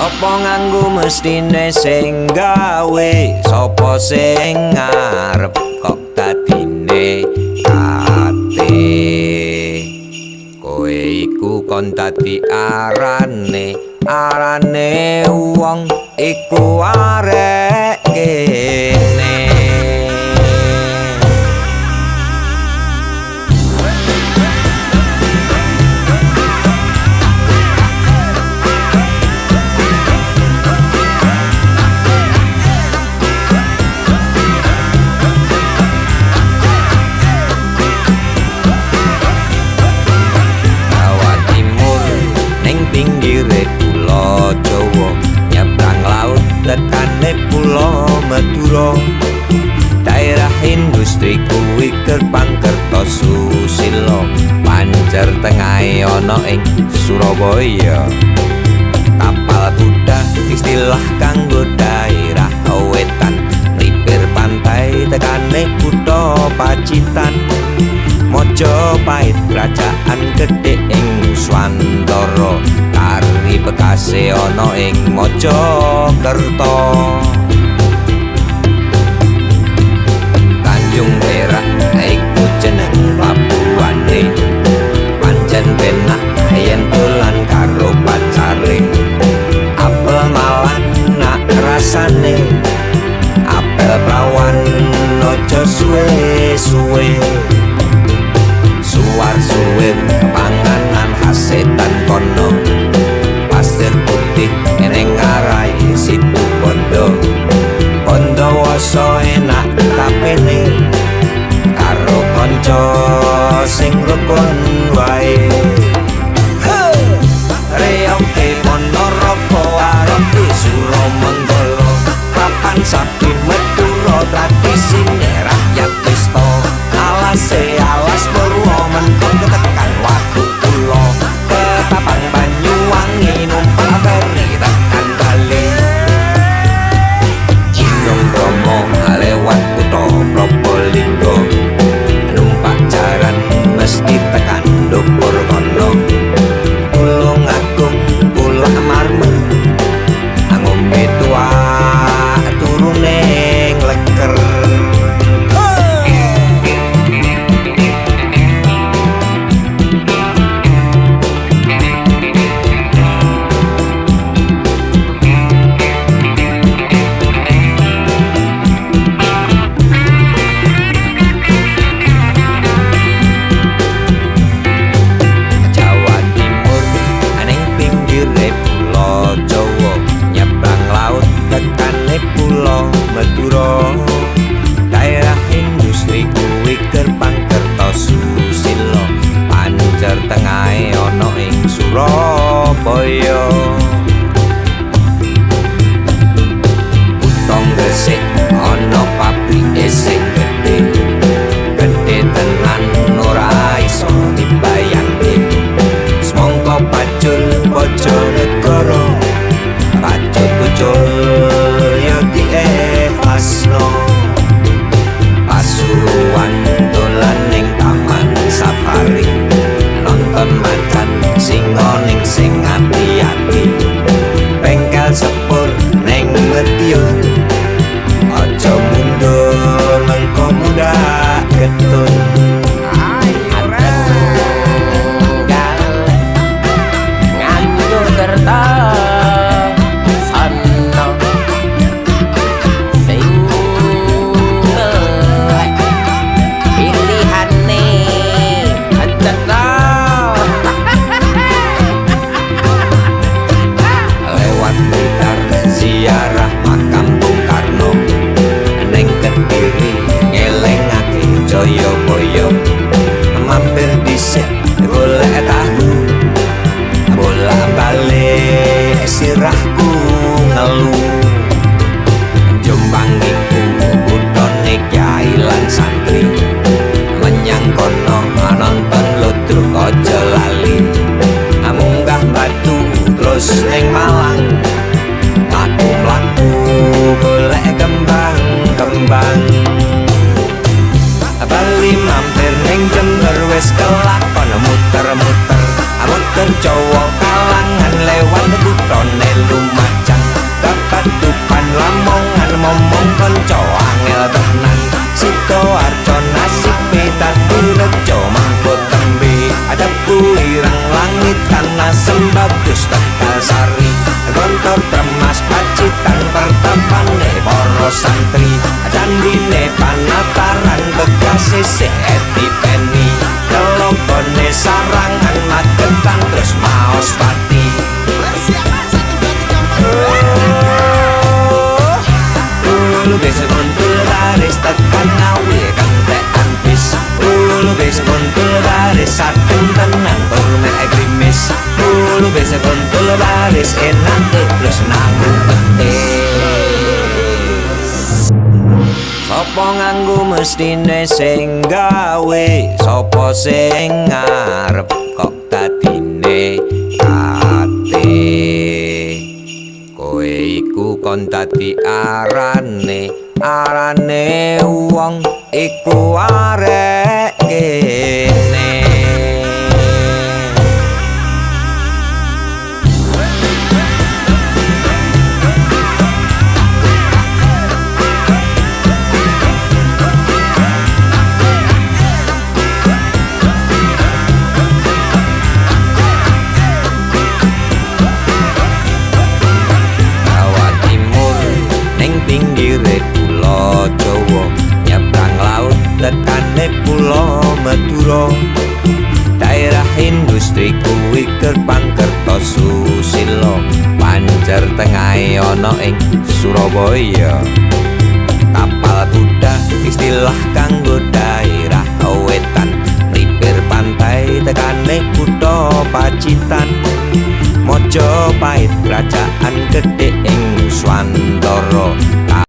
Sapa nganggo mestine sing gawe, sapa sing ngarep kok dadine kate. Kowe iku kon dadi arane, arane wong iku arek kene. Jawa Timur ning pinggire pulau Jawa, nyebrang laut tekane pulau Madura. Daerah industri kuwi Gerbang Kertosusilo, pancer tengahe ana ing Surabaya. Tapal kuda istilah kanggo daerah wetan, mlipir pantai tekane kutha Pacitan. Mojopahit kerajaan gedhe ing Nuswantara, kari bekase ana ing Mojokerto. Tanjung Perak iku jeneng pelabuhane, pancen penak yen dolan karo pacare. Apel Malang nak rasane, apel prawan aja suwe-suwe. Suwar suwir panganan khas setan kono, pasir putih eneng ngarai situ bondo. Bondowoso enak tapene, karo kanca sing rukun wae. Reoke Ponorogo arepe Suromenggolo, papan sapi Madura tradisine rakyat pesta. Alase alas Purwo mentuk tekan watu kula, Ketapang Banyuwangi numpak feri tekan Bali. Gunung Bromo lewat kutha Probolinggo, numpak jaran mesti tekan ndukur kono. Tulungagung Bulak Marmer, ngombe tuak turune ngleker. Jawa Timur ning pinggire pulau Jawa, nyebrang laut tekane pulau Madura. Daerah industri kuwi Gerbang Kertosusilo, pancer tengahe ana ing Surabaya. Kutha Gresik ana pabrike sing gedhe, gedhe tenan ora iso dibayangke. Semangka pacul Bojonegoro, pacut ucul ya diikhlasno. Pasuruan dolan ning taman safari, nonton macan singa ning sing ati-ati. Bengkel sepur ning Madiun, aja mundur mengko mundak getun. Tunggal nganggo kerta sono sing melek pilihane cetha. Lewat Blitar ziarah makam Bung Karno, neng Kediri ngelingake Jayabaya. Mampir dhisik golek tahu, bolak-balik sirahku ngelu. Jombang iku kutone kyai lan santri, menyang kono nonton ludruk aja lali. Munggah Batu terus ning Malang, mlaku-mlaku golek kembang-kembang. Bali mampir ning Jember wis kelakon muter-muter, muter Jawa kalangan lewat kutone Lumajang. Lasem Bagus Tegal Sari Gontor Tremas Pacitan pertapane para santri candine Panataran Bekasi sih Eti Peni Telogone Sarangan Magetan terus Maospati. Persiapan 1, 2, 3, 4. Lubis kuntul baris tekan Ngawi kentekan bis. Lubis kuntul baris adem tenan tur mek grimis. Lubis kuntul baris enak terus nanggung petis. Sopo nganggo mestine sing gawe, sopo sing ngarep kok dadine kate. Kowe iku kon dadi arane, arane wong iku arek kene. Jawa Timur ning pinggire pulo Jawa, nyebrang laut tekane pulo Madura. Daerah industri kuwi Gerbang Kertosusilo, pancer tengahe ana ing Surabaya. Tapal kuda istilah kanggo daerah wetan, melipir pantai tekane kutha Pacitan. Mojopahit kerajaan gedhe ing Nuswantara,